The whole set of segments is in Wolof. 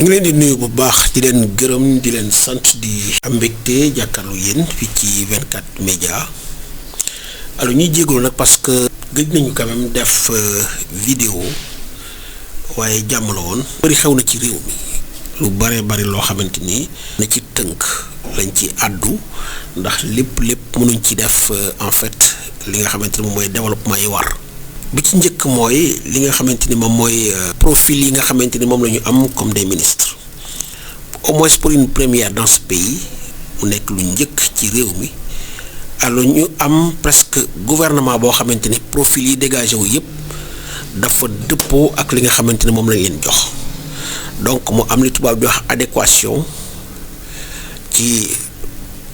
ngi leen di nuyu bu baax di leen gërëm di leen sant di am mbégte jàkkaarloo yéen fii ci 24 média alors ñuy jégalu nag parce que gëj nañu quand même def vidéo waaye jàmm la woon. bari xew na ci réew mi lu bari loo xamante ni na ci tënk lañ ci àddu ndax lépp mënuñ ci def en fait li nga xamante ni moom mooy développement yi war. bi ci njëkk mooy li nga xamante ni moom mooy profil yi nga xamante ni moom la ñu am comme des ministres au moins pour une première dans ce pays mu nekk lu njëkk ci réew mi alors ñu am presque gouvernement boo xamante ni profil yi dégagé wu yépp dafa dëppoo ak li nga xamante ni moom lañ leen jox donc mu am li tubaab di wax adéquation ci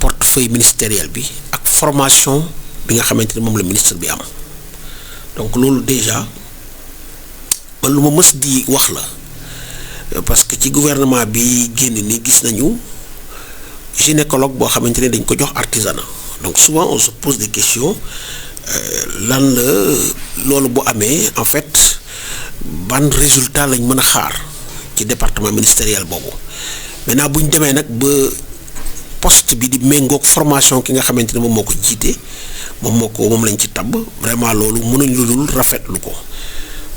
portefeuille ministériel bi ak formation bi nga xamante ni moom la ministre bi am. donc loolu déjà man lu ma mës di wax la parce que ci gouvernement bi génn ni gis nañu gynécologue boo xamante ne dañ ko jox artisanat donc souvent on se pose des questions lan la loolu bu amee en fait ban résultat lañ mën a xaar ci département ministériel boobu maintenant bu ñu demee nag ba poste bi di méngoog formation ki nga xamante ne moom moo ko jiite moom lañ ci tabb vraiment loolu mënuñ lu dul rafetlu ko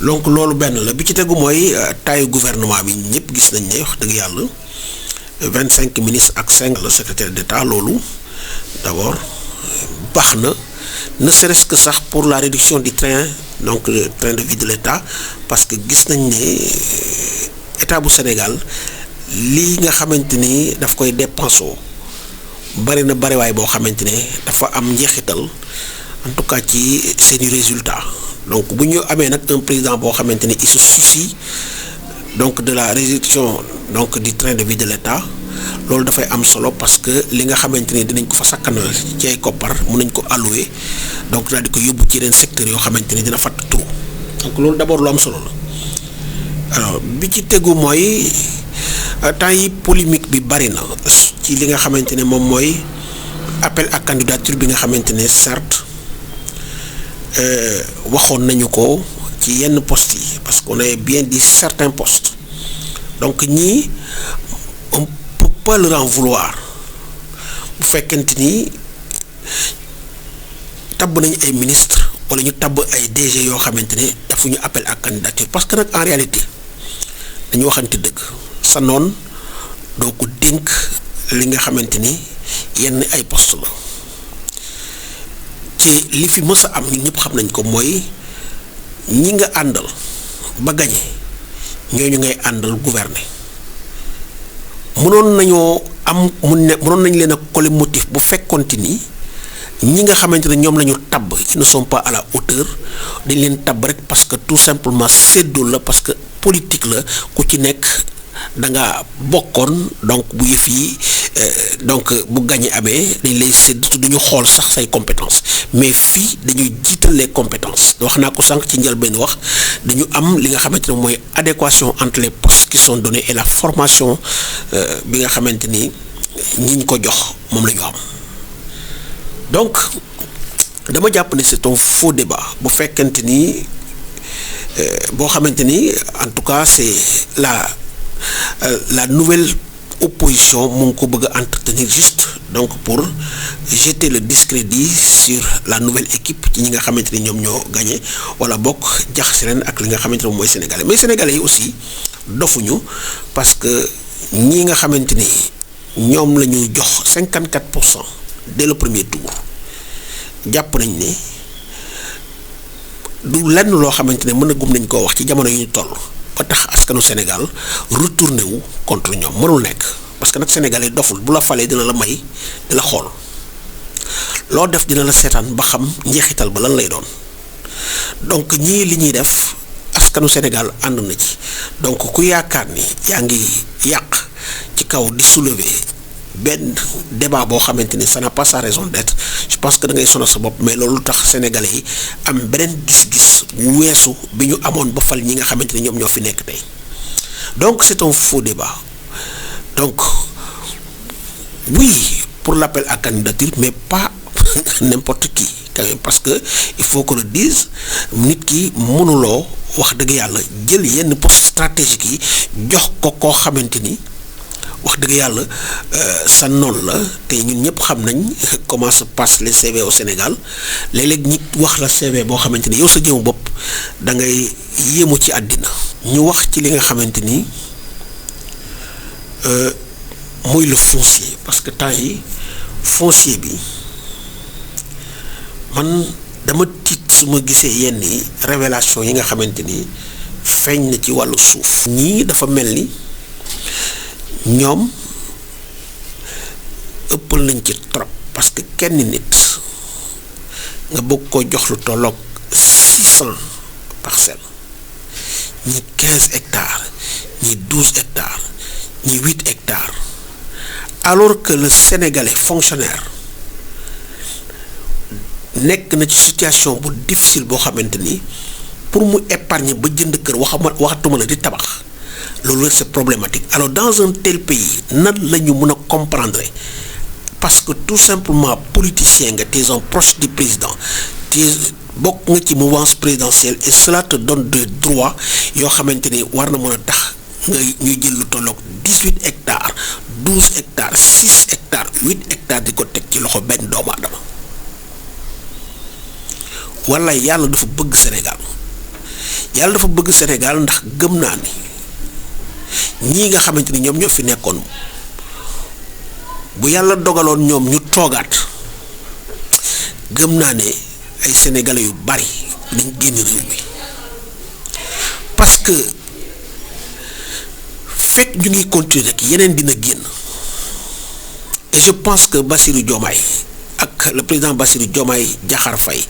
donc loolu benn la bi ci tegu mooy taayu gouvernement bi ñëpp gis nañ ne wax dëgg yàlla 25 ministres ak 5 le secrétaire d'État loolu d'abord baax na ne serait-ce que sax pour la réduction du train donc le train de vie de l'État parce que gis nañ ne état bu Sénégal lii nga xamante ni daf koy dépensoo bari na bariwaay boo xamante ne dafa am njeexital en tout cas ci seeni résultats donc bu ñu amee nag un président boo xamante ne il se soucie donc de la réduction donc du train de vie de l'État loolu dafay am solo parce que li nga xamante ne dinañ ko fa sakkanal ci ay koppar mun nañ ko allouer donc daal di ko yóbbu ci yeneen secteurs yoo xamante ne dina fatt trop donc loolu d'abord lu am solo la alors bi ci tegu mooy temps yi polémique bi bari na ci li nga xamante ne moom mooy appel à candidature bi nga xamante ne certes waxoon nañu ko ci yenn postes yi parce qu'on a bien dit certains postes donc ñii on peut pas leur en vouloir bu fekkente ni tabb nañu ay ministres wala ñu tabb ay DG yoo xamante ne defuñu appel à candidature parce que nag en réalité dañu waxante dëgg sa noon doo ko dénk li nga xamante ni yenn ay poste la ci li fi mës a am ñun ñëpp xam nañ ko mooy ñi nga àndal ba gañe ñooñu ngay àndal gouverner mënoon nañ leen a coller motif bu fekkonte ni ñi nga xamante ne ñoom la ñu tabb ils ne sont pas à la hauteur dañ leen tabb rek parce que tout simplement séddoo la parce que politique la ku ci nekk da nga bokkoon donc bu yëf yi donc bu gañe amee dañ lay sédd te duñu xool sax say compétences mais fii dañuy jiital les compétences wax naa ko sànq ci njëlbéen wax dañu am li nga xamante ne mooy adéquation entre les postes qui sont donnés et la formation bi nga xamante ni ñi ñu ko jox moom la ñu am donc dama jàpp ne c'est un faux débat bu fekkente ni boo xamante ni en tout cas c'est la nouvelle opposition mu ngi ko bëgg a entretenir juste donc pour jeter le discrédit sur la nouvelle équipe ci ñi nga xamante ni ñoom ñoo gagné wala bokk jaxase leen ak li nga xamante ne mooy sénégalais mais sénégalais yi aussi dofuñu parce que ñi nga xamante ni ñoom la ñu jox 54% dès le premier tour jàpp nañ ne du lenn loo xamante ne mën a gum nañ koo wax ci jamono yu ñu toll. ba tax askanu Sénégal retourné wu contre ñoom mënul nekk parce que nag sénégalais doful bu la falee dina la may di la xool loo def dina la seetaan ba xam njeexital ba lan lay doon donc ñii li ñuy def askanu Sénégal ànd na ci donc ku yaakaar ni yaa ngi yàq ci kaw di soulever benn débat boo xamante ni ça n'a pas sa raison d'être je pense que da ngay sonal sa bopp mais loolu tax sénégalais yi am beneen gis-gis bu weesu bi ñu amoon ba fal ñi nga xamante ni ñoom ñoo fi nekk tey donc c'est un faux débat donc oui pour l'appel à candidature mais pas n'importe qui quand même parce que il faut qu'on le dise nit ki mënuloo wax dëgg yàlla jël yenn poste stratégique yi jox ko koo xamante ni wax dëgg yàlla sa noonu la te ñun ñëpp xam nañ comment se passent les CV au Sénégal léeg-léeg nit wax la CV boo xamante ni yow sa jëmu bopp da ngay yéemu ci àddina. ñu wax ci li nga xamante ni muy le foncier parce que temps yi foncier bi man dama tiit su ma gisee yenn révélation yi nga xamante ni feeñ na ci wàllu suuf. ñii dafa mel ni ñoom ëppal nañ ci trop parce que kenn nit nga bëgg ko jox lu tolloog 600 parcelles ñi 15 hectares ñi 12 hectares ñi 8 hectares alors que le Sénégalais fonctionnaire nekk na ci situation bu difficile boo xamante ni pour mu épargner ba jënd kër waxatuma la di tabax loolu c'est problématique. Alors dans un tel pays nan la ñu mën a comprendre parce que tout simplement politicien nga t'es un proche du président bokk nga ci mouvance présidentielle et cela te donne des droits yoo xamante ni war na mën a tax nga ñuy jël lu tolloog 18 hectares 12 hectares 6 hectares 8 hectares di ko teg ci loxo benn doomu aadama wala yàlla dafa bëgg Sénégal yàlla dafa bëgg Sénégal ndax gëm naa ni ñii nga xamante ni ñoom ñoo fi nekkoon bu yàlla dogaloon ñoom ñu toogaat gëm naa ne ay sénégalais yu bari dañ génn réew mi parce que fekk ñu ngi continuer rek yeneen dina génn et je pense que Bassirou Diomaye ak le président Bassirou Diomaye Diakhar Faye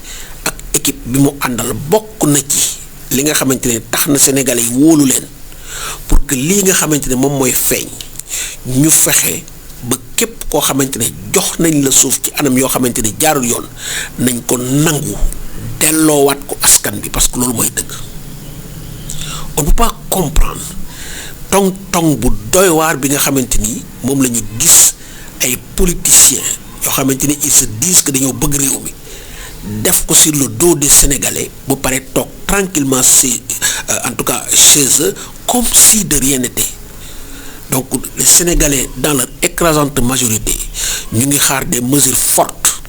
ak équipe bi mu àndal bokk na ci li nga xamante ne tax na sénégalais yi wóolu leen pour que lii nga xamante ne moom mooy feeñ ñu fexe ba képp koo xamante ne jox nañ la suuf ci anam yoo xamante ne jaarul yoon nañ ko nangu delloowaat ko askan bi parce que loolu mooy dëgg on ne peut pas comprendre tong bu doy waar bi nga xamante ni moom la ñu gis ay politiciens yoo xamante ni ils se disent que dañoo bëgg réew mi def ko sur le dos des Sénégalais bu pare toog tranquillement en tout cas chez eux comme si de rien n'était. Donc les Sénégalais dans leur écrasante majorité ñu ngi xaar des mesures fortes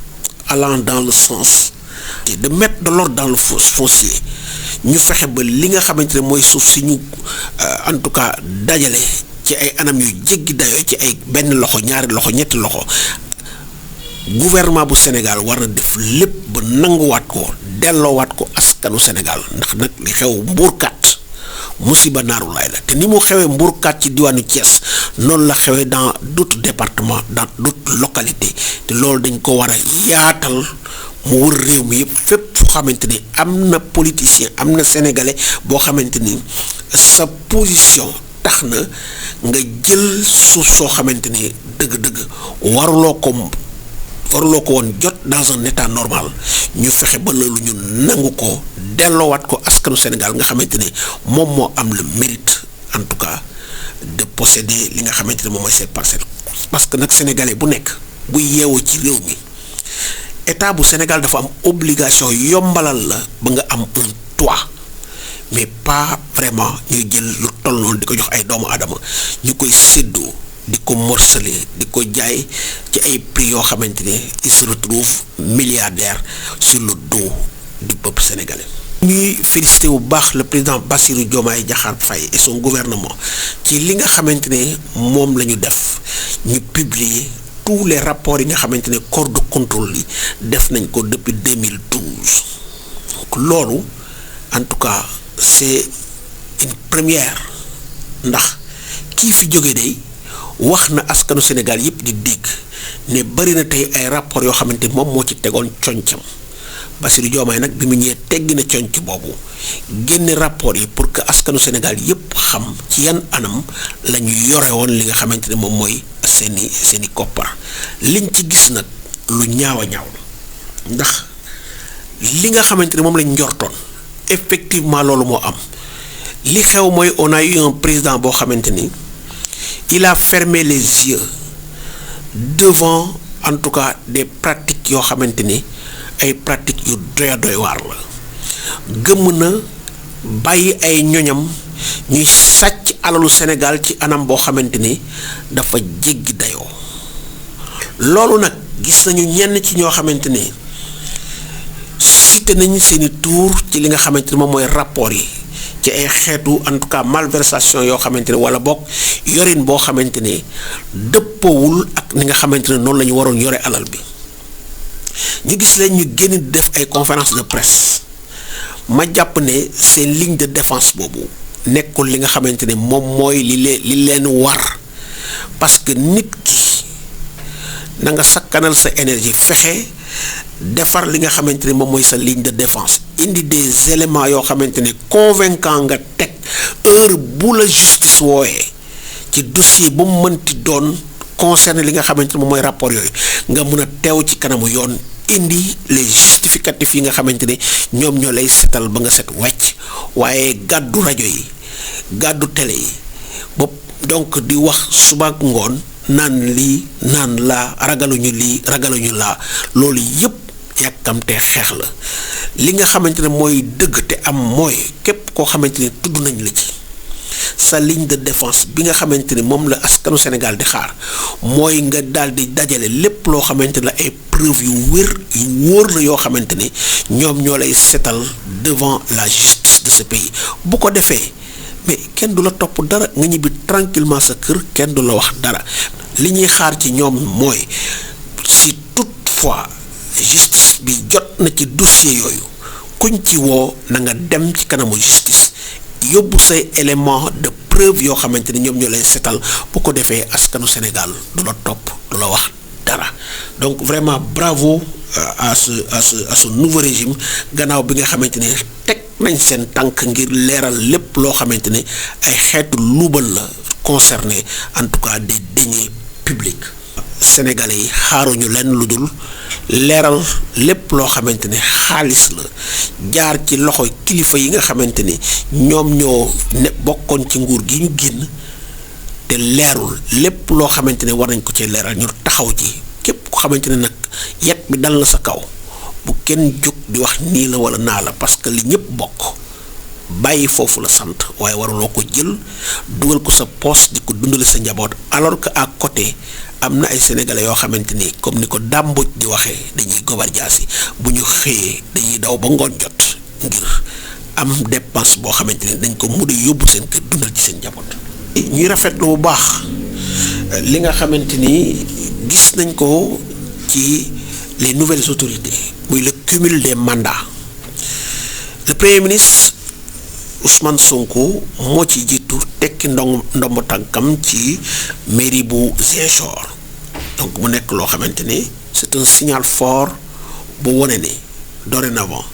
allant dans le sens de mettre de l'ordre dans le foncier ñu fexe ba li nga xamante ne mooy suuf si ñu en tout cas dajale ci ay anam yu jéggi dayoo ci ay benn loxo ñaari loxo ñetti loxo gouvernement bu Sénégal war na def lépp ba nanguwaat ko delloowaat ko askanu Sénégal ndax nag li xew mbuurkat musiba naaru laay la te ni mu xewee mbuurkat ci diwaanu Thiès noonu la xewee dans d'autres départements dans d'autres localités te loolu dañ ko war a yaatal mu wër réew mi yëpp fépp fu xamante ni am na politicien am na sénégalais boo xamante ni sa position tax na nga jël suuf soo xamante ni dëgg-dëgg waruloo ko woon jot dans un état normal ñu fexe ba loolu ñu nangu ko delloowaat ko askanu Sénégal nga xamante ne moom moo am le mérite en tout cas de posséder li nga xamante ne moom mooy ces parcelles parce que nag sénégalais bu nekk bu yeewoo ci réew mi état bu Sénégal dafa am obligation yombalal la ba nga am un toit mais pas vraiment ñuy jël lu toll noonu di ko jox ay doomu aadama ñu koy séddoo di ko morceler di ko jaay ci ay prix yoo xamante ne il se retrouve milliardaire sur le dos du peuple sénégalais. ñuy féliciter bu baax le président Bassirou Diomaye Diakhar Faye et son gouvernement ci li nga xamante ne moom la ñu def ñu publier tous les rapports yi nga xamante ne corps de contrôle yi def nañ ko depuis 2012 donc loolu en tout cas c'est une première ndax kii fi jóge day wax na askanu Sénégal yëpp di dégg ne bari na tey ay rapports yoo xamante moom moo ci tegoon concam Bassirou Diomaye nag bi mu ñëwee teggi na conc boobu génne rapport yi pour que askanu Sénégal yëpp xam ci yan anam la ñu yore woon li nga xamante ne moom mooy seeni koppar liñ ci gis nag lu ñaaw a ñaaw ndax li nga xamante ne moom lañ njortoon effectivement loolu moo am li xew mooy on a eu un président boo xamante ni il a fermé les yeux devant en tout cas des pratiques yoo xamante ni ay pratiques yu doy waar la gëmm na bàyyi ay ñoñam ñuy sàcc alalu Sénégal ci anam boo xamante ni dafa jéggi dayoo loolu nag gis nañu ñenn ci ñoo xamante ni cité nañ seeni tour ci li nga xamante ni moom mooy rapport yi ci ay xeetu en tout cas malversation yoo xamante ne wala bokk yorin boo xamante ne dëppoowul ak ni nga xamante ne noonu la ñu waroon yore alal bi ñu gis leen ñu génn di def ay conférence de presse ma jàpp ne seen ligne de défense boobu nekkul li nga xamante ne moom mooy li leen war parce que nit ki na nga sakkanal sa énergie fexe defar li nga xamante ne moom mooy sa ligne de défense indi des éléments yoo xamante ne convaincant nga teg heure bu la justice wooyee ci dossier bu mu mënti doon concerné li nga xamante ne moom mooy rapport yooyu nga mun a teew ci kanamu yoon indi les justificatifs yi nga xamante ne ñoom ñoo lay setal ba nga set wecc waaye gàddu rajo yi gàddu télé yi bopp donc di wax suba ak ngoon naan lii naan laa ragaluñu lii ragaluñu laa loolu yépp yàkkamtee xeex la li nga xamante ne mooy dëgg te am mooy képp koo xamante ne tudd nañ la ci sa ligne de défense bi nga xamante ne moom la askanu Sénégal di xaar mooy nga daal di dajale lépp loo xamante ne ay preuve yu wér yu wóor la yoo xamante ne ñoom ñoo lay setal devant la justice de ce pays bu ko defee mais kenn du la topp dara nga ñibbi tranquillement sa kër kenn du la wax dara li ñuy xaar ci ñoom mooy si toutefois justice bi jot na ci dossier yooyu kuñ ci woo na nga dem ci kanamu justice yóbbu say élément de preuve yoo xamante ne ñoom ñoo lay setal bu ko defee askanu Sénégal du la topp du la wax dara donc vraiment bravo à ce nouveau régime gannaaw bi nga xamante ne teg nañ seen tànk ngir leeral lépp loo xamante ne ay xeetu luubal la concerné en tout cas des deniers publics sénégalais yi xaaruñu leen lu dul leeral lépp loo xamante ne xaalis la jaar ci loxo kilifa yi nga xamante ni ñoom ñoo ne bokkoon ci nguur gi ñu génn te leerul lépp loo xamante ne war nañ ko ci leeral ñu taxaw ci képp ku xamante ne nag yet bi dal na sa kaw bu kenn jóg di wax nii la wala naa la parce que li ñëpp bokk bàyyi foofu la sant waaye waruloo ko jël dugal ko sa poche di ko dundale sa njaboot alors que à côté am na ay sénégalais yoo xamante ni comme ni ko dàmbuj di waxee dañuy gobar jaasi bu ñu xëyee dañuy daw ba ngoon jot ngir am dépense boo xamante ni dañ ko mu di yóbbu seen kër dundal ci seen njaboot. ñuy rafetlu bu baax li nga xamante ni gis nañ ko ci les nouvelles autorités muy le cumul des mandats le premier ministre Ousmane Sonko moo ci jiitu tekki ndombo tànkam ci mairie bu Ziguinchor donc mu nekk loo xamante ni c'est un signal fort bu wone ne dorénavant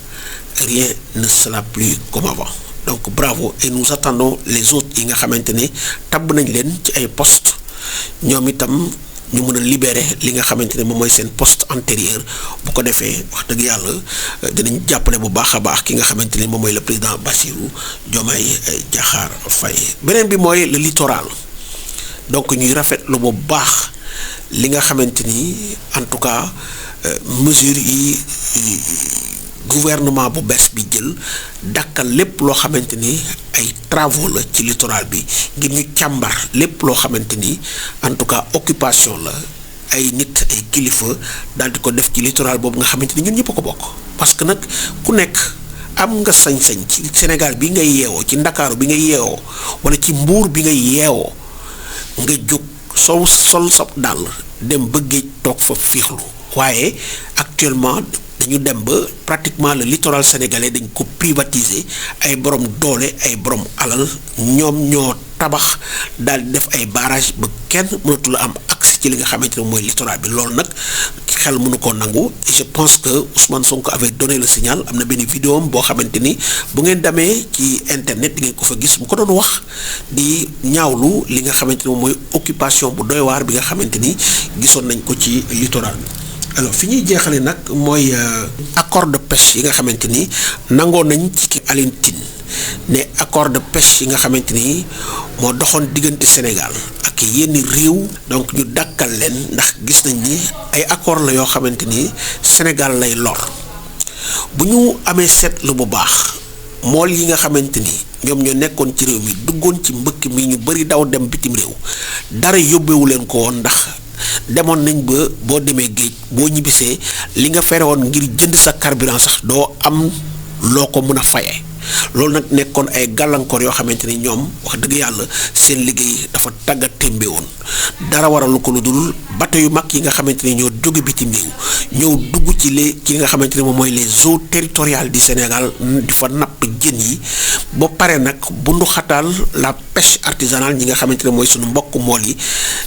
rien ne sera plus comme avant donc bravo et nous attendons les autres yi nga xamante ni tabb nañ leen ci ay postes ñoom itam ñu mën a libérer li nga xamante ne moom mooy seen poste antérieur bu ko defee wax dëgg yàlla dinañ jàppale bu baax a baax ki nga xamante ni moom mooy le président Bassirou Diomaye Diakhar Faye beneen bi mooy le littoral donc ñuy rafetlu bu baax li nga xamante ni en tout cas mesures yi gouvernement bu bees bi jël dakkal lépp loo xamante ni ay travaux la ci littoral bi ngir ñu càmbar lépp loo xamante ni en tout cas occupation la ay nit ay kilifa daal di ko def ci littoral boobu nga xamante ni ñun ñëpp a ko bokk parce que nag ku nekk am nga sañ-sañ ci Sénégal bi ngay yeewoo ci Ndakaaru bi ngay yeewoo wala ci Mbuur bi ngay yeewoo nga jóg sol sab dàll dem ba géej toog fa fiixlu waaye actuellement dañu dem ba pratiquement le littoral sénégalais dañ ko privatiser ay borom doole ay borom alal ñoom ñoo tabax daal di def ay barrage ba kenn mënatul am accès ci li nga xamante ne mooy littoral bi loolu nag xel mënu ko nangu et je pense que Ousmane Sonko avait donné le signal am na benn vidéo am boo xamante ni bu ngeen demee ci internet di ngeen ko fa gis mu ko doon wax di ñaawlu li nga xamante ne moom mooy occupation bu doy waar bi nga xamante ni gisoon nañ ko ci littoral bi. alors fi ñuy jeexale nag mooy accord de pêche yi nga xamante ni nangoo nañ ci Alioune Tine ne accord de pêche yi nga xamante ni moo doxoon diggante Sénégal ak yenn réew donc ñu dakkal leen ndax gis nañ ni ay accord la yoo xamante ni Sénégal lay lor bu ñu amee seetlu bu baax mool yi nga xamante ni ñoom ñoo nekkoon ci réew mi duggoon ci mbëkk mi ñu bari daw dem bitim réew dara yóbbewu leen ko woon ndax demoon nañ ba boo demee géej boo ñibbisee li nga fere woon ngir jënd sa carburant sax doo am loo ko mën a fayee loolu nag nekkoon ay gàllankoor yoo xamante ni ñoom wax dëgg yàlla seen liggéey dafa tàggat témbe woon dara waralu ko lu dul bateau yu mag yi nga xamante ni ñoo jóge bitim réew ñëw dugg ci nga xamante ni moom mooy les eaux territoriales du Sénégal di fa napp jën yi ba pare nag bundu xataal la pêche artisanale ñi nga xamante ne mooy sunu mbokk mool yi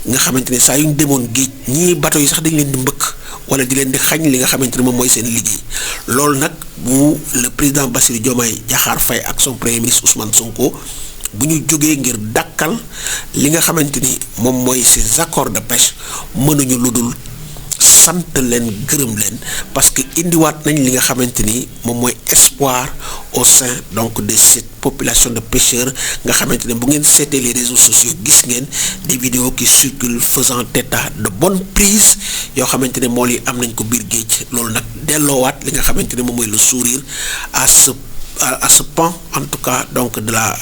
nga xamante ne saa yu ñu demoon géej ñii bateau yi sax dañ leen di mbëkk wala di leen di xañ li nga xamante ne moom mooy seen liggéey loolu nag bu le président Bassirou Diomaye Diakhar Faye ak son premier ministre Ousmane Sonko bu ñu jógee ngir dàkkal li nga xamante ni moom mooy ces accords de pêche mënuñu lu dul sant leen gërëm leen parce que indiwaat nañ li nga xamante ni moom mooy espoir au sein donc de cette population de pêcheurs nga xamante ne bu ngeen seetee les réseaux sociaux gis ngeen des vidéos qui circulent faisant état de bonnes prises yoo xamante ne mool yi am nañ ko biir géej loolu nag delloowaat li nga xamante ne moom mooy le sourire à ce pan en tout cas donc de la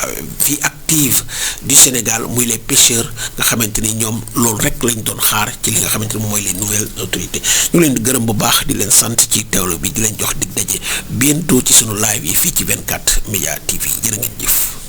vie active du Sénégal muy les pêcheurs nga xamante ni ñoom loolu rek lañ doon xaar ci li nga xamante ni moom mooy les nouvelles autorités ñu leen di gërëm bu baax di leen sant ci teewlu bi di leen jox dig daje bientôt ci sunu live yi fii ci 24 Média TV jërë ngeen jëf.